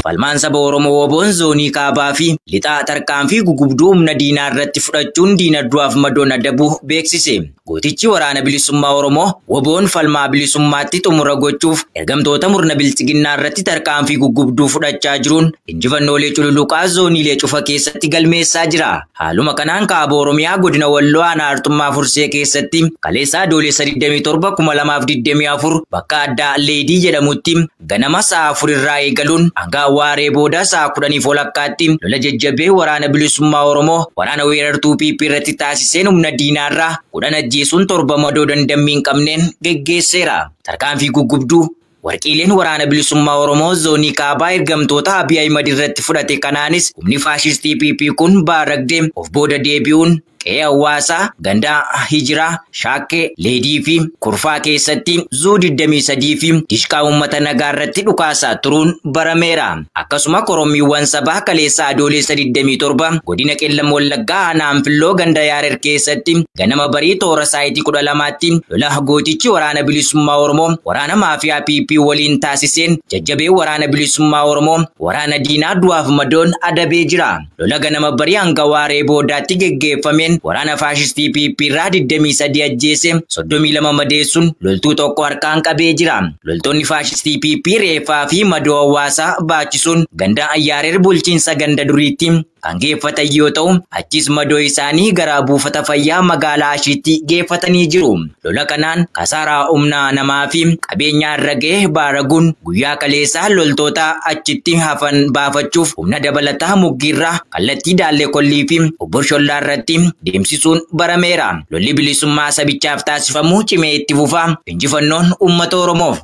Falmaan saba Oromoo Woboon zoonii kaabaa fi lixaa tarkaanfii gugubduu humna diinaa irratti fudhachuun diina du'aaf madoon adabuu beeksise. Gootichi waraana bilisummaa Oromoo Woboon falmaa bilisummaatti xumura gochuuf ergamtoota murna bilchiginnaa irratti tarkaanfii gugubduu fudhachaa jiruun injifannoolee cululuqaa zooniilee cufa keessatti galmeessaa jira. Haaluma kanaan kaaba Oromiyaa godina Walloo aanaa Arxummaa Fursee keessatti kaleessa Adoolessa 27 2024 bakka addaa Leedii jedhamutti ganama sa'a 4 irraa eegaluun hanga waaree booda sa'a 10 walakkaatti lola jajjabee waraana bilisummaa Oromoo waraana weerartuu PP irratti taasiseen humna diinaarraa 10 ajjeesuun 7 madoo dandammii hin qabneen geggeesseera. Tarkaanfii gugubduu warqiileen waraana bilisummaa Oromoo zoonii kaabaa ergamtoota Abiy Ahimad irratti fudhate kanaanis humni faashistii PP kun baaragdee of booda deebi'uun qe'ee hawaasaa ganda Hijiraa, Shaakkee, Leedii fi Kurfaa keessatti zuu 23 fi dishqaa uummata nagaa irratti dhukaasaa turuun barameera. Akkasuma korommiiwwan sabaa kaleessa Adoolessa 27 godina Qellam Wallaggaa aanaa Anfilloo ganda Yaarer keessatti ganama barii toora saayitii 12tti lola gootichi waraana bilisummaa Oromoo waraana maafiyaa PP waliin taasiseen jajjabee waraana bilisummaa Oromoo waraana diinaa du'aaf madoon adabee jira. Lola ganama barii hanga waaree boodaatti geggeeffameen waraana faashistii PP irraa 23 ajjeese 32 madeessuun loltuu tokko harkaan qabee jira. Loltoonni faashistii PP reeffaa fi madoo hawaasaa baachisuun ganda Ayyaarer bulchiinsa ganda duriitti kan geeffatan yoo ta'u, achis madoo isaanii gara buufata fayyaa magaalaa Ashiitti geeffatanii jiru. Lola kanaan kasaaraa humna namaa fi qabeenyaa irra ga'e baaraguun guyyaa kaleessaa loltoota achitti hafan baafachuuf humna dabalataa muggiirraa kallattii Daallee Kollii fi Obbo Shollaa irratti deemsisuun barameera. Lolli bilisummaa sabichaaf taasifamu cimee itti fufa. Injifannoon uummata Oromoof.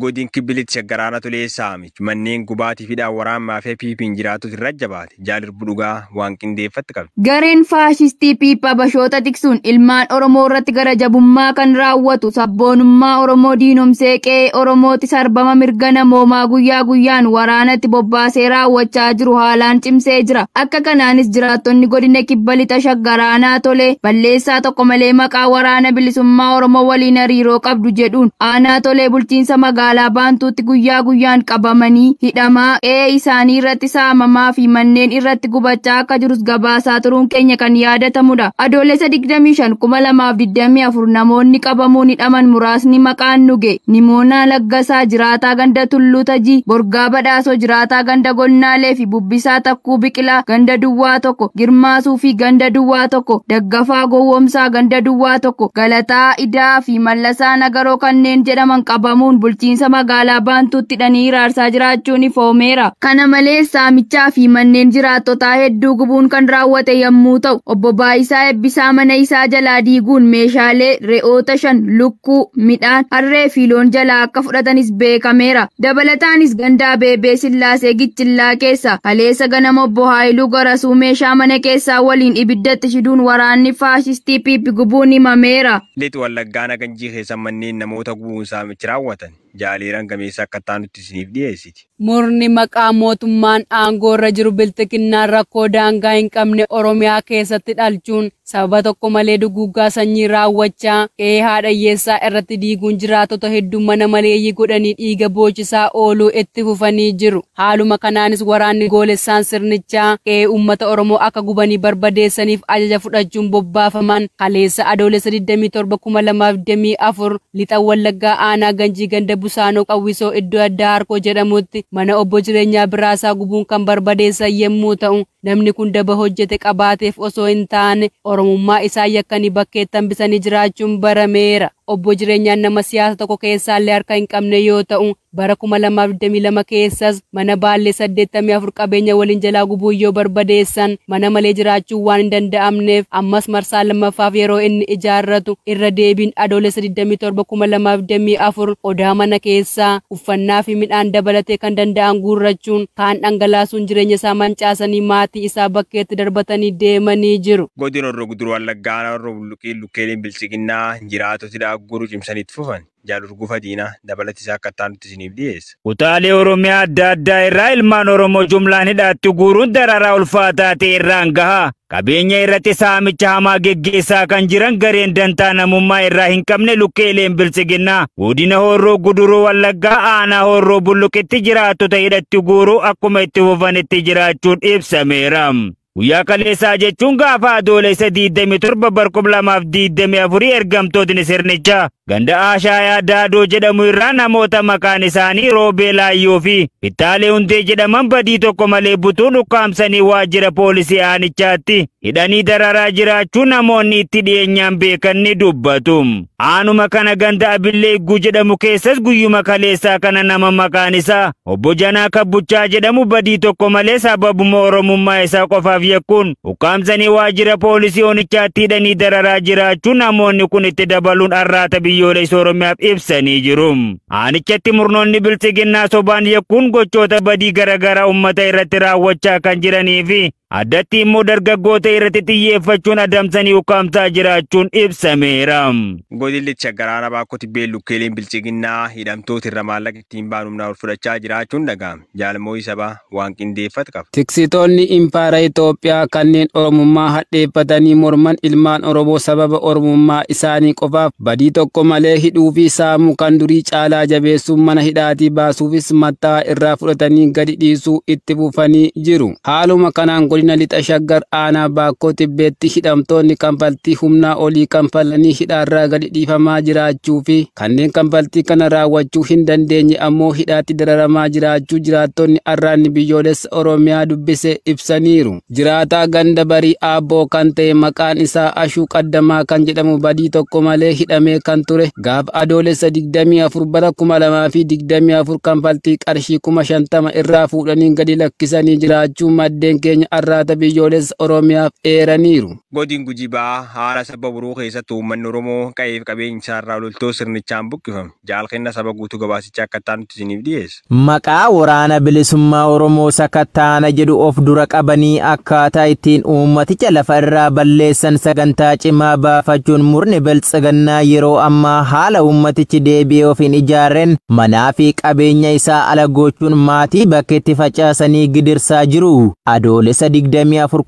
Godin Kibbilitti shaggaraana tolee saamichi manneen gubaatii fi waraana maafee PP'n jiraatutu irra jabaate jaalirbu dhugaa waan qindeeffatti qabdi. Gareen faashistii PP Habashoota tiksuun ilmaan Oromoo irratti gara jabummaa kan raawwatu sabboonummaa Oromoo diinomsee qe'ee Oromooti sarbama mirga namoomaa guyyaa guyyaan waraanatti bobbaasee raawwachaa jiru haalaan cimsee jira. Akka kanaanis jiraattonni godina Kibba Lixa Shaggaraanaa Tolee balleessaa tokko malee maqaa waraana bilisummaa Oromoo waliin hariiroo qabdu jedhuun aanaa Tolee bulchiinsa magaalaa Baantuutti guyyaa guyyaan qabamanii hidhamaa qe'ee isaanii irratti saamamaa fi manneen irratti gubachaa akka jirus gabaasaa turuun keenya kan yaadatamudha. Adoolessa 25 2024 namoonni qabamuun hidhaman muraasni maqaan nuge Nimoonaa Laggasaa jiraataa ganda Tulluu Tajii, Borgaa Badhaasoo jiraataa ganda Gonnaalee fi Bubbisaa Takkuu Biqilaa ganda Duwwaa 1, Girmaa Suufii ganda Duwwaa 1, Daggafaa Gowwoomsaa ganda Duwwaa 1, Galataa Idaa fi Mallasaa Nagaroo kanneen jedhaman qabamuun bulchiinsa magaalaa Baantuutti hidhanii hiraarsaa jiraachuun ifoomeera. Kana malees saamichaa fi manneen jiraattotaa hedduu gubuun kan raawwate yommuu ta'u, obbo Baayisaa Eebbisaa mana isaa jalaa diiguun meeshaalee re'oota 5, lukkuu, midhaan, harree fi loon jalaa akka fudhatanis beekameera. Dabalataanis ganda Abeebee Sillaasee Gichillaa keessa kaleessa ganama obbo Haayiluu Garasuu meeshaa mana keessaa waliin ibiddatti shiduun waraanni faashistii PP gubuun himameera. Lixa Wallaggaa Naganjii keessa manneen namoota gubuun saamichi raawwatan jaaleeraan gameessa akka taanutti isiniif dhiyeessiti. Murni maqaa mootummaan aangoo irra jiru bilxiginnaan rakkoo daangaa hin qabne Oromiyaa keessatti dhalchuun sababa tokko malee duguuggaa sanyii raawwachaa qe'ee haadha hiyyeessaa irratti diiguun jiraattota hedduu mana maleeyyii godhanii dhiiga boochisaa ooluu itti fufanii jiru. Haaluma kanaanis waraanni goolessaan sirnichaa qe'ee uummata Oromoo akka gubanii barbadeessaniif ajaja fudhachuun bobbaafaman kaleessa Adoolessa 27 2024 lixa Wallaggaa aanaa Ganjii ganda Busaanoo Qawwisoo iddoo addaa Harkoo jedhamutti mana obbo Jireenyaa Biraasaa gubuun kan barbadeessan yommuu ta'u, namni kun daba hojjete qabaateef osoo hin taane Oromummaa isaa yakkanii bakkeetti hambisanii jiraachuun barameera. Obbo Jireenyaan nama siyaasa tokko keessaallee harka hin qabne yoo ta'u, bara 2022 keessas mana baallee 84 qabeenya waliin jalaa gubuu yoo barbadeessan mana malee jiraachuun waan hin danda'amneef ammas marsaa lammaffaaf yeroo inni ijaarratu irra deebiin Adoolessa 27 2024 odaa mana keessaa uffannaa fi midhaan dabalatee kan danda'an guurrachuun kaan dhangalaasuun jireenya isaa mancaasanii maatii isaa bakkeetti darbatanii deemanii jiru. Godina Horroo Guduruu Wallaggaa Aanaa Horroo Bulluqii Lukkeeleen Bilchiginnaa jiraatota guruu cimsanitti fufan. Jaalurgufa Diinaa dabalati isaa akka taanutti isiniif dhiyeessa. Kutaalee Oromiyaa adda addaa irraa ilmaan Oromoo jumlaan hidhaatti guuruun dararaa ulfaataa ta'e irraan gaha. Qabeenya irratti saamicha hamaa geggeessaa kan jiran gareen dantaa namummaa irraa hin qabne lukkeeleen biltsiginnaa. Godina Horroo Guduruu Wallaggaa aanaa Horroo Bulluqitti jiraattota hidhatti guuruu akkuma itti fufanitti jiraachuun ibsameera. Guyyaa kaleessaa jechuun gaafa adoolessa 27 2024 ergamtootni sirnichaa ganda Ashaayaa Daadoo jedhamu irraa namoota maqaan isaanii Roobee Laayyoo fi Fittaalee Hundee jedhaman badii tokko malee butuun ukkaamsanii waajjira poolisii aanichaatti hidhanii dararaa jiraachuu namoonni itti dhiyeenyaan beekan ni dubbatu. Aanuma kana ganda Abillee Igguu jedhamu keessas guyyuma kaleessaa kana nama maqaan isaa Obbo Janaa Kabbuchaa jedhamu badii tokko malee sababuma Oromummaa isaa qofaaf yakkuun ukkaamsanii waajjira poolisii onichaatti hidhanii dararaa jiraachuu namoonni kun itti dabaluun arraata biyyoolessa Oromiyaaf ibsanii jiru. Aanichatti murnoonni biltsiginnaa sobaan yakkuun gochoota badii garaagaraa uummata irratti raawwachaa kan jiranii fi addatti immoo dargaggoota irratti xiyyeeffachuun adamsanii ukkaamsaa jiraachuun ibsameera. Godinni Shaggar Baakoo Tibbee lukkeeleen biltsiginnaa hidhamtoota irra maallaqa ittiin ba'an humnaa ol fudhachaa jiraachuun dhaga'ame. Jaalmooyi sabaa waan qindeeffatu qaba. Tiksitoonni impaayera Itoophiyaa kanneen Oromummaa hadheeffatanii morman ilmaan Oromoo sababa Oromummaa isaanii qofaaf badii tokko malee hidhuu fi saamuu kan durii caalaa jabeessuun mana hidhaatii baasuufis mataa irraa fudhatanii gadi dhiisuu itti fufanii jiru. Haaluma kanaan godina Lixa Shaggar aanaa Baakkoo Tibbeetti hidhamtoonni kanfaltii humnaa olii kanfalanii hidhaarraa gadi dhiifamaa jiraachuu fi kanneen kanfaltii kana raawwachuu hin dandeenye ammoo hidhaatti dararamaa jiraachuu jiraattonni arraanni biyyoolessa Oromiyaa dubbise ibsaniiru. Jiraataa ganda barii Aabboo kan ta'e maqaan isaa Ashuu Qaddamaa kan jedhamu badii tokko malee hidhamee kan ture gaafa adoolessa 24 bara 2024 kanfaltii qarshii 50,000 irraa fuudhanii gadi lakkisanii jiraachuu maddeen keenya arraata biyyoolessa Oromiyaaf eeraniiru. Godin Gujii Ba'aa haala saba boruu keessatti uummanni Oromoo qa'ee fi qabeenya isaarraa loltoota sirnichaan buqqifame. Jaalkenna saba guutuu gabaasichaa akka taanutti isiniif dhiyeessa. Maqaa waraana bilisummaa Oromoo sakattaana jedhu of dura qabanii akkaataa ittiin uummaticha lafa irraa balleessan sagantaa cimaa baafachuun murni biltsiginnaa yeroo ammaa haala uummatichi deebi'ee of hin ijaarren manaa fi qabeenya isaa ala gochuun maatii bakkeetti facaasanii gidirsaa jiru. Adoolessa 24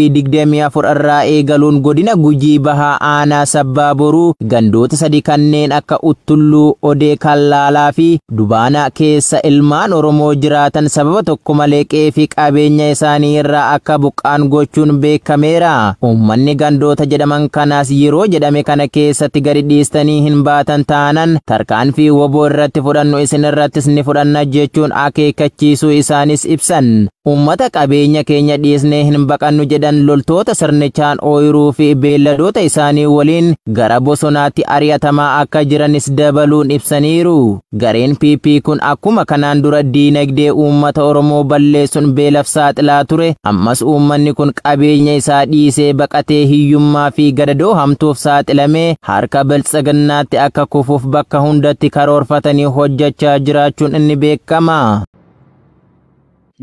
2024 irraa eegaluun godina Gujii Bahaa aanaa Sabbaa Boruu gandoota sadi kanneen akka Uttulluu, Odee Kallaalaa fi Dubaanaa keessa ilmaan Oromoo jiraatan sababa tokko malee qe'ee fi qabeenya isaanii irraa akka buqqaan gochuun beekameera. Uummanni gandoota jedhaman kanaas yeroo jedhame kana keessatti gadi dhiistanii hin baatan taanan tarkaanfii woboo irratti fudhannu isin irrattis ni fudhanna jechuun akeekkachiisuu isaanis ibsan. Uummata qabeenya keenya dhiisnee hin baqannu jedhan loltoota sirnichaan ooyiruu fi beelladoota isaanii waliin gara bosonaatti ari'atamaa akka jiranis dabaluun ibsaniiru. Gareen PP kun akkuma kanaan dura diinagdee uummata Oromoo balleessuun beelaaf saaxilaa ture, ammas uummanni kun qabeenya isaa dhiisee baqatee hiyyummaa fi gadadoo hamtuuf saaxilamee harka biltsiginnaatti akka kufuuf bakka hundatti karoorfatanii hojjechaa jiraachuun inni beekama.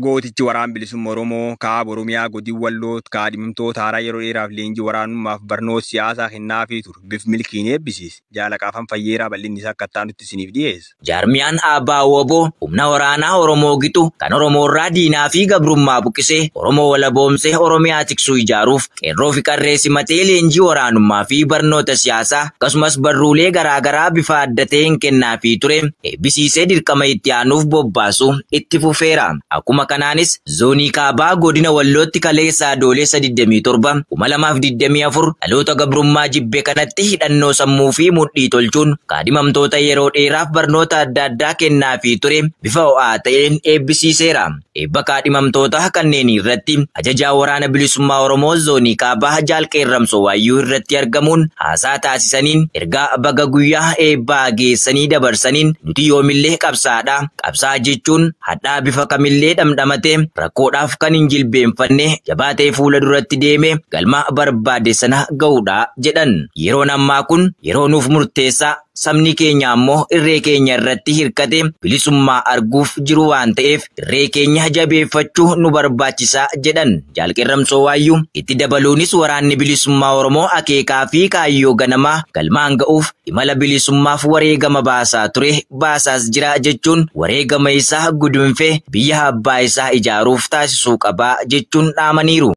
Gootichi waraan bilisummaa Oromoo kaaba Oromiyaa godin Walloo kaadhimamtoota haaraa yeroo dheeraaf leenjii waraanummaaf barnoota siyaasaa kennaafii ture bif milkiin eebbisiise. Jaalaqaafan Fayyeeraa bal'inni isaa akka taanutti isiniif dhiyeessa. Jaarmiyaan Abbaa Woboo humna waraanaa Oromoo gitu kan Oromoorraa diinaa fi gabrummaa buqqisee Oromoo walaboomsee Oromiyaa tiksuu ijaaruuf qeerroo fi qarree simatee leenjii waraanummaa fi barnoota siyaasaa akkasumas barruulee garaagaraa bifa adda ta'een kennaafii ture eebbisiisee dirqama itti aanuuf bobbaasu itti fufeera. Akkuma kanaanis zoonii kaabaa godina Wallootti kaleessa adoolessa 27 2024 dhaloota gabrummaa jibbe kanatti hidhannoo sammuu fi mudhii tolchuun kaadhimamtoota yeroo dheeraaf barnoota adda addaa kennaafii ture bifa ho'aa ta'een eebbisiiseera. Eebba kaadhimamtoota kanneen irratti ajajaa waraana bilisummaa Oromoo zoonii kaabaa Jaal Qeerramsoo Waayyuu irratti argamuun haasaa taasisaniin ergaa baga guyyaa eebbaa geessanii dabarsaniin nuti yoomillee qabsaadha. Qabsaa jechuun hadhaa bifa kamillee dhamdhamatee rakkoodhaaf kan hin jilbeenfanne jabaatee fuula duratti deeme galma barbaade sana ga'uudha jedhan. Yeroon ammaa kun yeroo nuuf murteessaa Sabni keenya ammoo irree keenya irratti hirkate bilisummaa arguuf jiru waan ta'eef irree keenya jabeeffachuu nu barbaachisa jedhan Jaal Qeerramsoo Waayyuu. Itti dabaluunis waraanni bilisummaa Oromoo akeekaa fi kaayyoo ganamaa galmaan ga'uuf imala bilisummaaf wareegama baasaa ture baasaas jira jechuun wareegama isaa gudunfee biyya abbaa isaa ijaaruuf taasisuu qabaa jechuun dhaamaniiru.